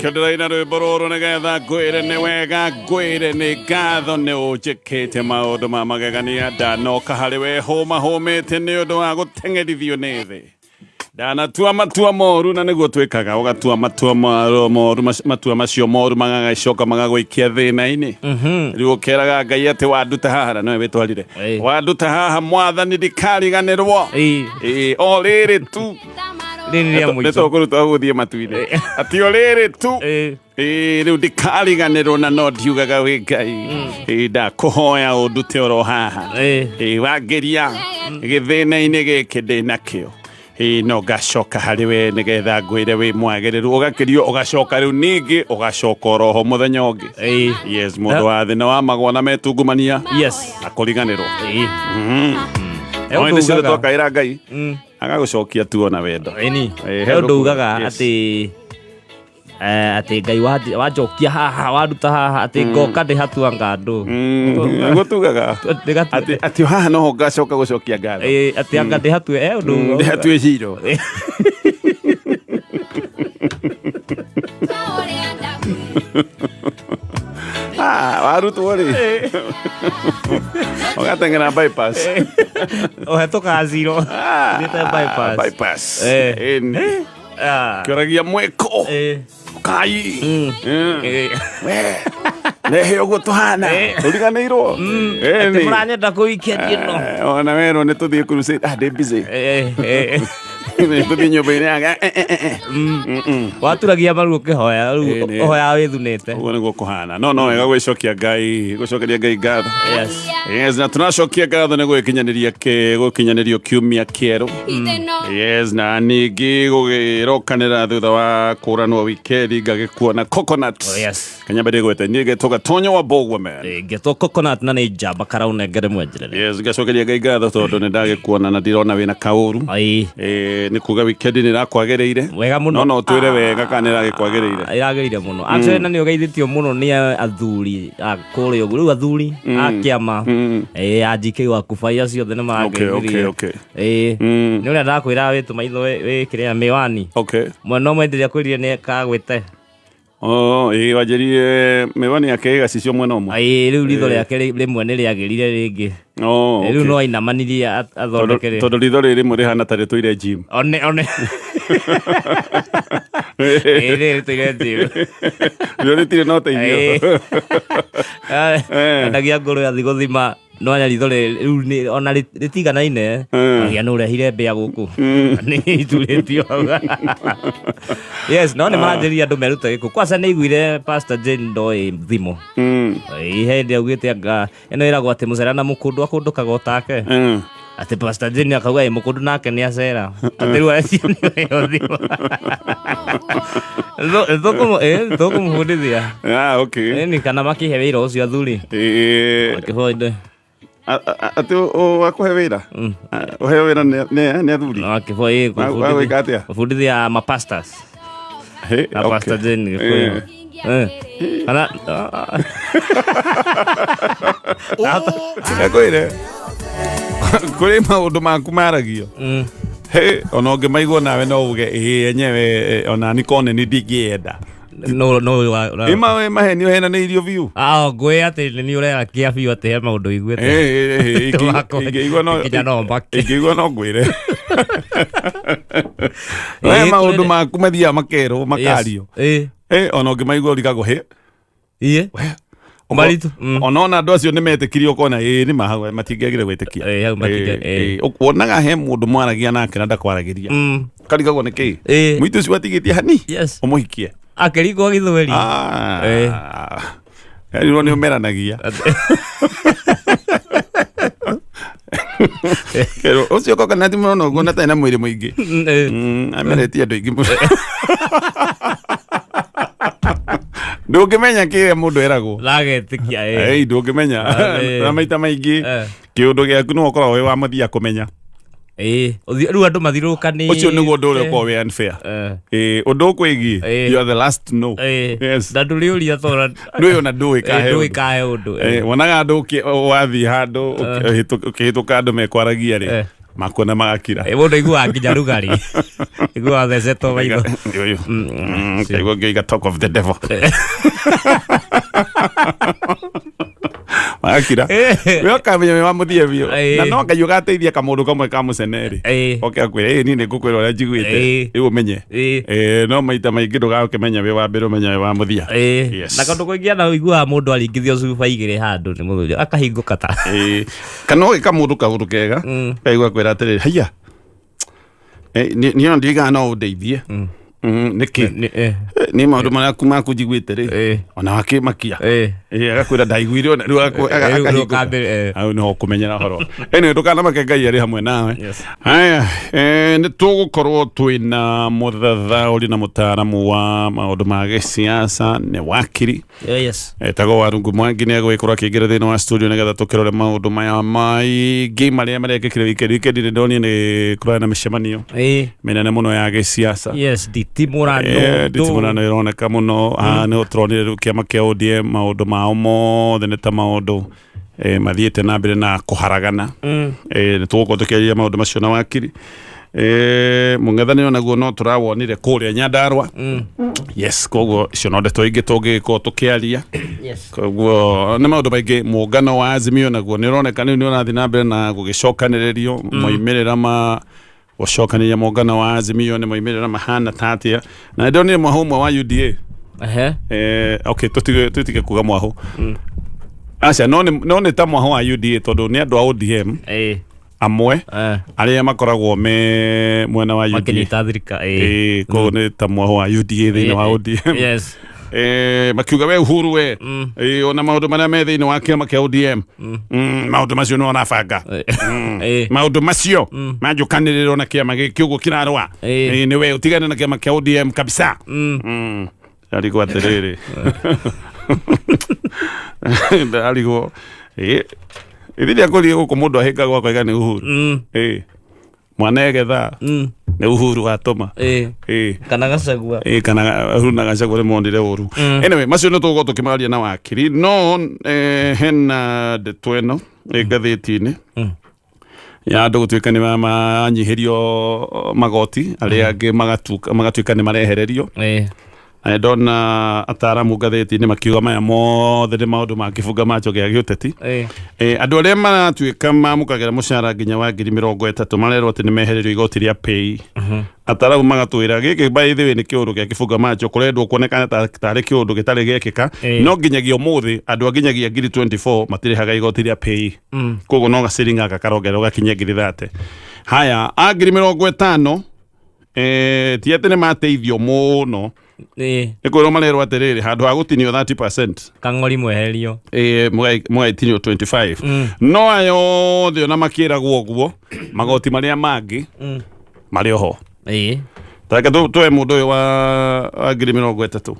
Nĩkĩo ndĩraina rwĩmbo rũrũ nĩgetha ngwĩre nĩ wega, ngwĩre nĩ ngatho nĩ ũnjĩkĩte maũndũ ma magegania. Ndanoka harĩ we hũma hũmĩte nĩ ũndũ wa gũteng'erithio nĩ thĩ. Ndanatua matua moru na nĩguo twĩkaga, ũgatua matua moru, matua macio moru magagĩcoka magagũikia thĩna-inĩ. Rĩu ũkeraga Ngai atĩ wanduta haha na nĩwe wĩtwarire. Wanduta haha mwathani ndikariganĩrwo. Ĩĩ, o rĩrĩ tu. Rĩrĩ rĩa Nĩ mũico. tũkũruta gũthiĩ matu-inĩ. Atĩ o rĩrĩ tu. Ĩĩ, rĩu ndikariganĩrwo na no ndiugaga wĩ Ngai. Ĩĩ, ndakũhoya ũndute oro haha. Ĩĩ, wangĩria gĩthĩna-inĩ gĩkĩ ndĩ nakĩo. Ĩĩ, no ngacoka harĩ we nĩgetha ngwĩre wĩ mwagĩrĩru. Ũgakĩrio ũgacoka rĩu ningĩ ũgacoka oroho mũthenya ũngĩ. Yes, mũndũ wa thĩ nĩ wa magwa na metungumania na kũriganĩrwo. He No ũndũ hĩndĩ ciothe ugaga. twakaĩra Ngai agagũcokia tu ona wendo. Ĩni. Ĩĩ, He he ũndũ ũndũ ugaga yes. atĩ atĩ Ngai wanjokia haha wanduta haha atĩ ngoka ndĩhatua ngandũ. Nĩguo tugaga Ndĩgatue- atĩ atĩ haha noho ngacoka gũcokia ngatho. Ĩĩ, atĩ anga ndĩhatue he ũndũ ugaga. Ndĩhatue ciro. Ah, warutwo rĩ ũgateng'era bypass. Ũhetũkaga zero. Ah, Thiĩte bypass. Bypass. Ĩni. Kĩoragia mwĩko kai. We rehe ũguo tũhana ũriganĩirwo. Atĩ Ĩni. mũranyenda kũ weekend ĩno. Ona werwo nĩ tũthiĩ crusade. Ah, ndĩ busy. Tũthiĩ nyũmba-inĩ yake. Waturagia maru ũkĩhoya rĩu Ĩni. ũhoyaga wĩthunĩte. Ũguo nĩguo kũhana. No wega gwĩcokia Ngai, gũcokeria Ngai ngatho. Yes. Yes, na tũracokia ngatho nĩ gũgĩkinyanĩria gũkinyanĩrio kiumia kĩerũ. Yes, na ningĩ gũgĩrokanĩra thutha wa kũranwo wikendi ngagĩkuona Coconut. Oh, yes. Kanyambe ndĩgwete niĩ ngetwo Gatonyo wa Mbogua man. Ngetwo Coconut na nĩ njamba karaunengere mwenjerere. Yes, ngacokeria Ngai ngatho tondũ nĩ ndagĩkuona na ndirona wĩna kaũru. Ai. Nĩ kuga wikendi nĩ ĩrakwagĩrĩire. Wega mũno. No no ũtwĩre wega kana nĩ ĩragĩkwagĩrĩire. Ĩragĩrĩire mũno. Actually na nĩ ũgeithĩtio mũno nĩ athuri a kũrĩa ũguo. Rĩu athuri a kĩama a GK wa Kubai acio othe nĩ marageithirie. Okay, okay, Ĩĩ. Nĩ ũrĩa ndakwĩraga wĩ tũmaitho wĩ kĩrĩa mĩwani. Mwena ũmwe ndĩrĩa kwĩrire nĩ kagwĩte. Oh, ĩĩ wanjĩrire mĩwani yake ĩgacicio mwena ũmwe. Ĩĩ rĩu ritho rĩake rĩmwe nĩ rĩagĩrire rĩngĩ. Oh, Rĩu okay. no ainamanirie athondeke rĩ. Tondũ ritho rĩrĩ rĩmwe rĩhana ta rĩtũire gym. One one. Ĩĩ rĩrĩ rĩtũire gym. Rĩo rĩtirĩ na ũteithio. Endagia ngũrwe athi gũthima no anya ritho rĩu ona rĩtiganaine agia nĩ ũrehire mbĩa gũkũ nĩ iturĩtio hau. Yes, no nĩ maranjĩrĩria andũ merute gĩkũ kwaca nĩ iguire Pastor Jane ndoĩ thimo. Ĩĩ, he hĩndĩ augĩte anga ĩno ĩragwo atĩ mũcera na mũkũndũ akũndũkaga o take. Atĩ Pastor Jane akauga ĩ mũkũndũ nake nĩ acera atĩ rĩu acio nĩ ĩyo thimo. Tũkũmũbundithia. Ah, okay. Ĩni kana makĩhe wĩra ũcio athuri. Makĩhoa indo. Atĩ wakũhe wĩra? Ũheo wĩra nĩ athuri? No, akĩhoa ĩ Wa gwĩka atĩa? Kũbundithia ma pastors. Hey, Na okay. Pastor Jane Gĩkũyũ. Kana Ekwĩre kũrĩ maũndũ maku maragio. Hey, ona ũngĩmaigua nawe no uge ĩĩ enyewe ona ni kone nĩ ndingĩenda. No no wa Ĩ maheni ũhenanĩirio biũ. Ah, ngwĩ atĩ nĩ nĩ ũrera kĩa biũ atĩ he maũndũ ũiguĩte. Ingĩigua no Nginya no mbake. Ingĩigua no ngwĩre. We maũndũ maku mathiaga makerwo makario. Ona ũngĩmaigua ũrigagwo hĩ. Iye. Maritũ. Ona ona andũ acio nĩ metĩkirie ũkona ĩĩ nĩ ma hau matingĩagire gwĩtĩkia. Ĩĩ, hau matingĩ- Ĩĩ, ĩĩ. Wonaga he mũndũ mwaragia nake na ndakwaragĩria. Karigagwo nĩ kĩĩ? Mũitũ ũcio watigĩtie hani? Ũmũhikie. Akĩringwo gĩthweri. Erirwo nĩ ũmeranagia. Kerwo ũcio coconut mũno ũguo na tarĩ na mwĩrĩ mũingĩ. Ameretie andũ aingĩ mũno. Ndũngĩmenya kĩrĩa mũndũ eragwo. Ragetĩkia ĩ. Ĩĩ, ndũngĩmenya. Na maita maingĩ kĩũndũ gĩaku nĩwe ũkoragwo wĩ wa mũthia kũmenya. Ĩĩ, rĩu andũ mathirũkanĩte. Ũcio nĩguo ũndũ ũrĩa ũkoragwo wĩ unfair. Ĩĩ, ũndũ ũkwĩgiĩ, you are the last to know. Yes. Na ndũrĩũria tondũ Ndũĩ ona ndũĩ kahe ndũĩ ũndũ. kahe ũndũ. Wonaga andũ wathiĩ handũ ũkĩhĩtũka andũ mekwaragia rĩ. Makuona magakira. Mũndũ aiguaga nginya rugarĩ, aiguaga thecetwo maitho. Ũyũ. Kaigua ngĩiga talk of the devil. Magakira. We ũkamenya wĩ wa mũthia biũ. Na no Ngai ũgateithia kamũndũ kamwe ka mũcene rĩ. Oke akwĩre, "Ĩ, niĩ nĩngũkwĩra ũrĩa njiguĩte." Rĩu ũmenye. No maita maingĩ ndũgakĩmenya wĩ wa mbere, ũmenya wĩ wa mũthia. Yes. Na kũndũ kũingĩ ona ũiguaga mũndũ aringithio cuba igĩrĩ handũ nĩ mũthuri akahingũka ta. Kana ũgĩka mũndũ kaũndũ kega, kaigua kwĩra atĩrĩrĩ, haiya, niĩ ona ndiugaga no ũndeithie. Nĩkĩ? Nĩ maũndũ marĩa maku njiguĩte rĩ, ona wakĩmakia. Agakwĩra ndaiguire ona rĩu Rĩu akahingũka. ũkambĩrĩria. Hau nĩho ũkũmenyera ũhoro. Anyway, ndũkanamake, Ngai arĩ hamwe nawe. Yes. Haya, nĩ tũgũkorwo twĩna mũthathaũri na mũtaaramu wa maũndũ ma gĩsiasa, nĩ wakiri etagwo Warungu Mwangi. Nĩ egũgĩkorwo akĩingĩra thĩinĩ wa studio nĩgetha tũkĩrore maũndũ maya maingĩ marĩa marekĩkire wikendi. Wikendi nĩ ndonire nĩ kũrarĩ na mĩcemanio mĩnene mũno ya gĩsiasa. Yes, nditimũrano. Nditimũrano ĩroneka mũno. Haha nĩho tũronire rĩu kĩama kĩa ODM, maũndũ mao mothe nĩ ta maũndũ mathiĩte na mbere na kũharagana. Nĩ tũgũkorwo tũkĩaria maũndũ macio na wakiri. Mũng'ethanĩro naguo no tũrawonire kũrĩa Nyandarua. Yes, koguo icio no ndeto ingĩ tũngĩgĩkorwo tũkĩaria. Koguo nĩ maũndũ maingĩ. Mũngano wa Azimio naguo nĩ ũroneka rĩu nĩ ũrathiĩ na mbere na gũgĩcokanĩrĩrio. Moimĩrĩra ma gũcokanĩrĩria mũngano wa Azimio nĩ moimĩrĩra mahana ta atĩa? Na nĩ ndonire mwahũ ũmwe wa UDA. Okay, tũtige kuga mwahũ, aca, no nĩ ta mwahũ wa UDA, tondũ nĩ andũ a ODM amwe arĩa makoragwo me mwena wa UDA makĩnyita thirikari. Koguo nĩ ta mwahũ wa UDA thĩinĩ wa ODM. Makiuga we Uhuru we, ona maũndũ marĩa me thĩinĩ wa kĩama kĩa ODM, maũndũ macio nĩ ũrabanga. Maũndũ macio manjũkanĩrĩrwo na kĩama gĩkĩ ũguo kĩrarũa. Nĩ we ũtigane na kĩama kĩa ODM kabisa. Ndarigwo atĩrĩrĩ, ndarigwo ithiria kũrie gũkũ mũndũ ahĩngagwo akoiga nĩ Uhuru. Mwana egetha nĩ Uhuru watũma. Kana Gacagua. Kana Uhuru na Gachagua nĩ monire ũru. Anyway, macio nĩ tũgũkorwo tũkĩmaria na wakiri. No hena ndeto ĩno ĩ ngathĩti-inĩ ya andũ gũtuĩka nĩ manyihĩrio magoti, arĩa angĩ magatuĩka nĩ marehererio. Na ndona ataramu ngathĩti-inĩ makiuga maya mothe nĩ maũndũ ma kĩbunga macho gĩa gĩũteti. Andũ arĩa maratuĩka mamũkagĩra mũcara nginya wa 30,000 marerwo atĩ nĩ mehererio igoti rĩa pay. Ataramu magatwĩra gĩkĩ by the way nĩ kĩũndũ gĩa kĩbunga macho, kũrendwo kuonekana tarĩ kĩũndũ gĩtarĩ gĩekĩka. No nginyagia ũmũthĩ andũ a nginyagia 24,000 matirĩhaga igoti rĩa pay. Koguo no gaciringi gaka karongererwo gakinye 30,000. Haya, a 50,000, ti atĩ nĩ mateithio mũno. Nĩ kwĩrwo marerwo atĩrĩrĩ, handũ ha gũtinio 30%, kang'ori mweherio. Mũgaitinio 25. No aya othe ona makĩragwo ũguo, magoti marĩa mangĩ marĩ oho. Tareke tuwe mũndũ ũyũ wa 30,000,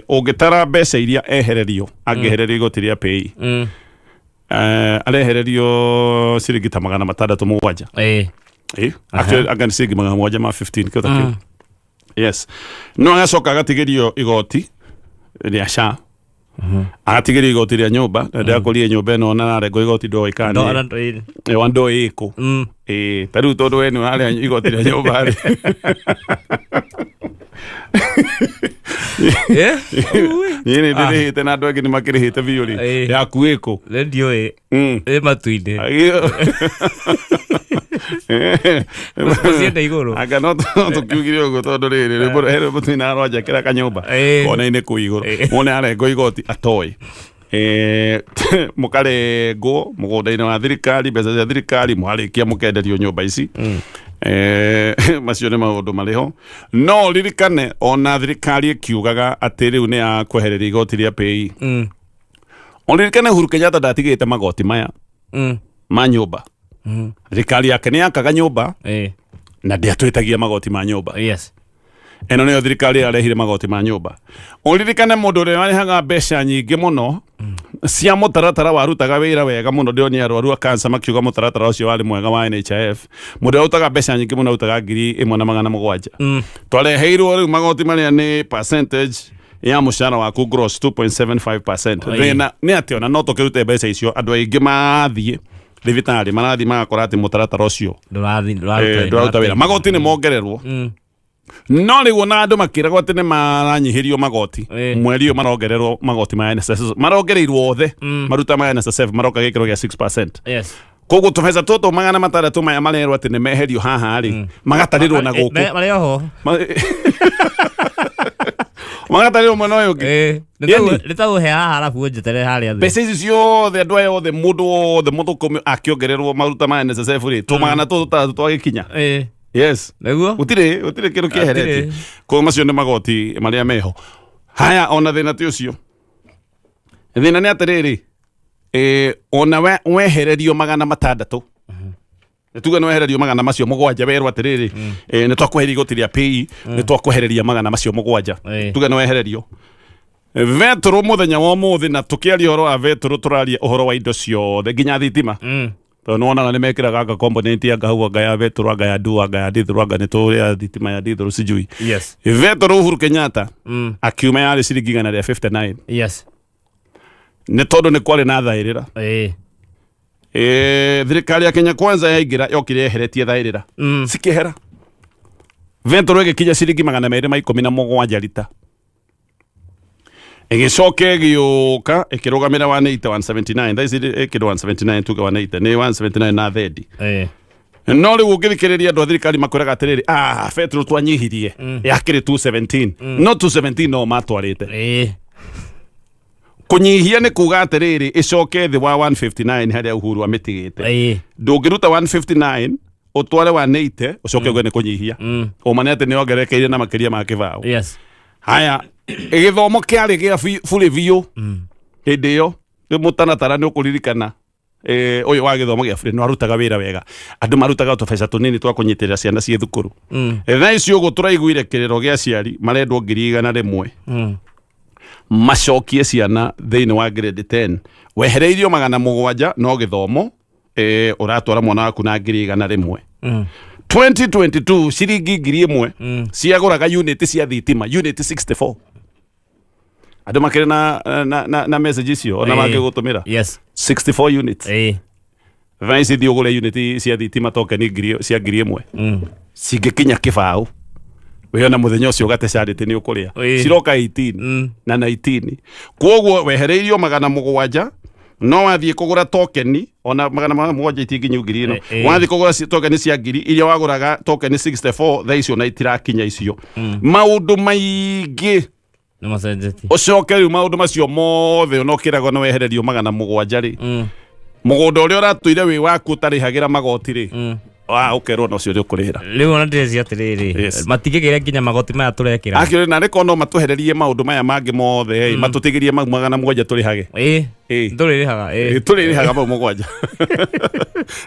ũngĩtara mbeca iria ehererio, angĩhererio igoti rĩa pay, arehererio ciringi ta 607. Actually, anga nĩ ciringi 715 kĩo ta kĩu. Yes, no agacoka agatigĩrio igoti rĩa SHA, agatigĩrio igoti rĩa nyũmba, na ndĩrakũrie nyũmba ĩno ona ararengwo igoti ndoĩ kana wa ndoĩ ĩkũ. Ta rĩu tondũ we nĩ ũrarĩa igoti rĩa nyũmba rĩ, niĩ nĩ ndĩrĩhĩte na andũ angĩ nĩ makĩrĩhĩte biũ rĩ, yaku ĩkũ? Ndiũĩ. Ĩ matu-inĩ. Gũcienda igũrũ. Anga no tũkiugire ũguo tondũ rĩrĩ rwĩmbo he rwĩmbo twĩna rwanjakĩra kanyũmba kona-inĩ kũu igũrũ. Wone arengwo igoti atoĩ. Mũkarengwo mũgũnda-inĩ wa thirikari, mbeca cia thirikari, mwarĩkia mũkenderio nyũmba ici. Macio nĩ maũndũ marĩ ho. No ririkane ona thirikari ĩkiugaga atĩ rĩu nĩ ya kwehereria igoti rĩa pay, ũririkane Uhuru Kenyatta ndatigĩte magoti maya ma nyũmba. Thirikari yake nĩ yakaga nyũmba na ndĩatwĩtagia magoti ma nyũmba. Ĩno nĩyo thirikari ĩrarehire magoti ma nyũmba. Ũririkane mũndũ ũrĩa warĩhaga mbeca nyingĩ mũno cia mũtaratara warutaga wĩra wega mũno, ndĩronire arwaru a cancer makiuga mũtaratara ũcio warĩ mwega wa NHIF, mũndũ ũrĩa ũrutaga mbeca nyingĩ mũno arutaga 1,700. Twareheirwo rĩu magoti marĩa nĩ percentage ya mũcara waku gross, 2.75%. Oi. Thĩna nĩ atĩ ona no tũkĩrute mbeca icio, andũ aingĩ mathiĩ Thibitarĩ marathiĩ magakora atĩ mũtaratara ũcio Ndũrathi ndũraruta ndũraruta wĩra. Magoti nĩ mongererwo, no rĩu ona andũ makĩragwo atĩ nĩ maranyihĩrio magoti, mweri ũyũ marongererwo magoti ma NSSF, marongereirwo othe maruta ma NSSF maroka gĩkĩro gĩa 6%. Koguo tũbeca tũtũ 600 maya marerwo atĩ nĩ meherio haha rĩ, magatarĩrwo na gũkũ. Marĩ oho. Magatarĩrwo mwena ũyũ ũngĩ. Yani- Nĩ ta ũhe haha arabu ũnjetere harĩa thĩ. Mbeca ici ciothe, andũ aya othe, mũndũ wothe mũthũkũmi akĩongererwo maruta ma NSSF rĩ, tũ 600 twagĩkinya. Yes. Nĩguo. Gũtirĩ kĩndũ kĩeheretie. Hatirĩ. Koguo macio nĩ magoti marĩa meho haya. Ona thĩna ti ũcio, thĩna nĩ atĩrĩrĩ, ona wehererio 600, nĩ tuge nĩ wehererio 700, werwo atĩrĩrĩ, nĩ twakweheria igoti rĩa PAYE, nĩ twakwehereria 700. Tuge nĩ wehererio betũrũ mũthenya wa ũmũthĩ, na tũkĩaria ũhoro wa betũrũ tũraria ũhoro wa indo ciothe nginya thitima, tondũ nĩ wonaga nĩ mekĩraga anga component, anga hau, anga ya betũrũ, anga ya ndu, anga ya ndithũrũ, anga nĩ tũrĩa thitima ya ndithũrũ sijui. Betũrũ Uhuru Kenyatta akiuma yarĩ ciringi 159. Nĩ tondũ nĩ kwarĩ na thaĩrĩra. Thirikari ya Kenya Kwanza yaingĩra yokire yeheretie thaĩrĩra, cikĩehera, betũrũ ĩgĩkinya ciringi 217 rita, ĩgĩcoka ĩgĩũka ĩkĩrũgamĩra 180, 179. Thaa ici ĩkĩrĩ 179, tuge 180, nĩ 179 na thendi. No rĩu ũngĩthikĩrĩria andũ a thirikari makwĩraga atĩrĩrĩ, ah, betũrũ twanyihirie yakĩrĩ 217, no 217 no matwarĩte. Kũnyihia nĩ kuga atĩrĩrĩ, ĩcoke thĩ wa 159 harĩa Uhuru amĩtigĩte. Ndũngĩruta 159 ũtware 180 ũcoke uge nĩ kũnyihia. Ũma nĩ atĩ nĩ ongerekeire na makĩria ma kĩbaũ. Haya, gĩthomo kĩarĩ gĩa bure biũ hĩndĩ ĩyo. Rĩu mũtaratara nĩ ũkũririkana, ũyũ wa gĩthomo gĩa bure nĩ warutaga wĩra wega, andũ marutaga tũbeca tũnini twa kũnyitĩrĩra ciana ciĩ thukuru. Thaa ici ũguo tũraiguire kĩrĩro gĩa aciari marendwo 100,000 macokie ciana thĩinĩ wa grade 10. Wehereirio 700, no gĩthomo, ũratwara mwana waku na 100,000. 2022 ciringi 1,000 ciagũraga unit cia thitima, unit 64. Andũ makĩrĩ na message icio ona mangĩgũtũmĩra. 64 units. Thaa ici thiĩ ũgũre unit cia thitima, token ngiri cia 1,000, cingĩkinya kĩbaũ wĩona mũthenya ũcio ũgate charity nĩ ũkũrĩa. Ciroka 18 na 19. Koguo wehereirio 700, no wathiĩ kũgũra tokeni ona 700 itinginyu ngiri ĩno. Wathiĩ kũgũra tokeni cia ngiri iria wagũraga tokeni 64, thaa icio na itirakinya icio. Maũndũ maingĩ Nĩ macenjetie. Ũcoke rĩu maũndũ macio mothe, ona ũkĩragwo nĩ wehererio 700 rĩ, mũgũnda ũrĩa ũratũire wĩ waku ũtarĩhagĩra magoti rĩ, wa ũkerwo na ũcio nĩ ũkũrĩhĩra. Rĩu ona ndĩreciria atĩrĩrĩ, matingĩgĩra nginya magoti maya tũrekĩra. Akĩrĩ na rĩko no matwehererie maũndũ maya mangĩ mothe, matũtigĩrie mau 700 tũrĩhage. Tũrĩrĩhaga. Tũrĩrĩhaga mau 7,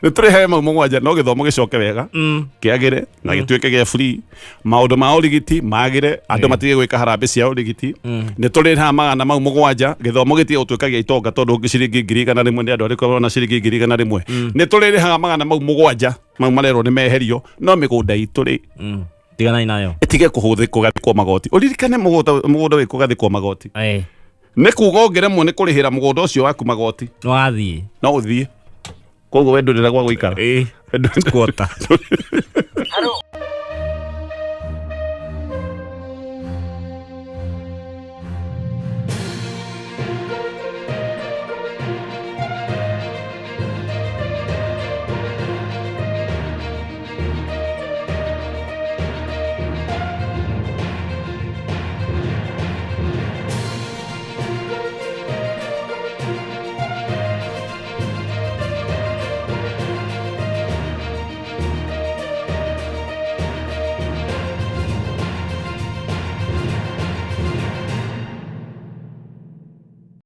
nĩ tũrĩhage mau 7, no gĩthomo gĩcoke wega, kĩagĩre na gĩtuĩke gĩa free, maũndũ ma ũrigiti magĩre, andũ matige gwĩka harambĩ cia ũrigiti. Nĩ tũrĩhaga magana mau 7, gĩthomo gĩtige gũtuĩka gĩa itonga, tondũ ũngĩ ciringi 100,000 nĩ andũ arĩkũ marona ciringi 100,000? Nĩ tũrĩrĩhaga magana mau 7 mau marerwo nĩ meherio, no mĩgũnda itũ rĩ, Tiganai nayo. Ĩtige kũhũthĩ kũgathĩkwo magoti. Ũririkane mũgũnda wĩ kũgathĩkwo magoti nĩ kuga ũngĩremwo nĩ kũrĩhĩra mũgũnda ũcio waku magoti, No wathiĩ. No ũthiĩ. Koguo we ndũrĩ na gwa gũikara. Quarter.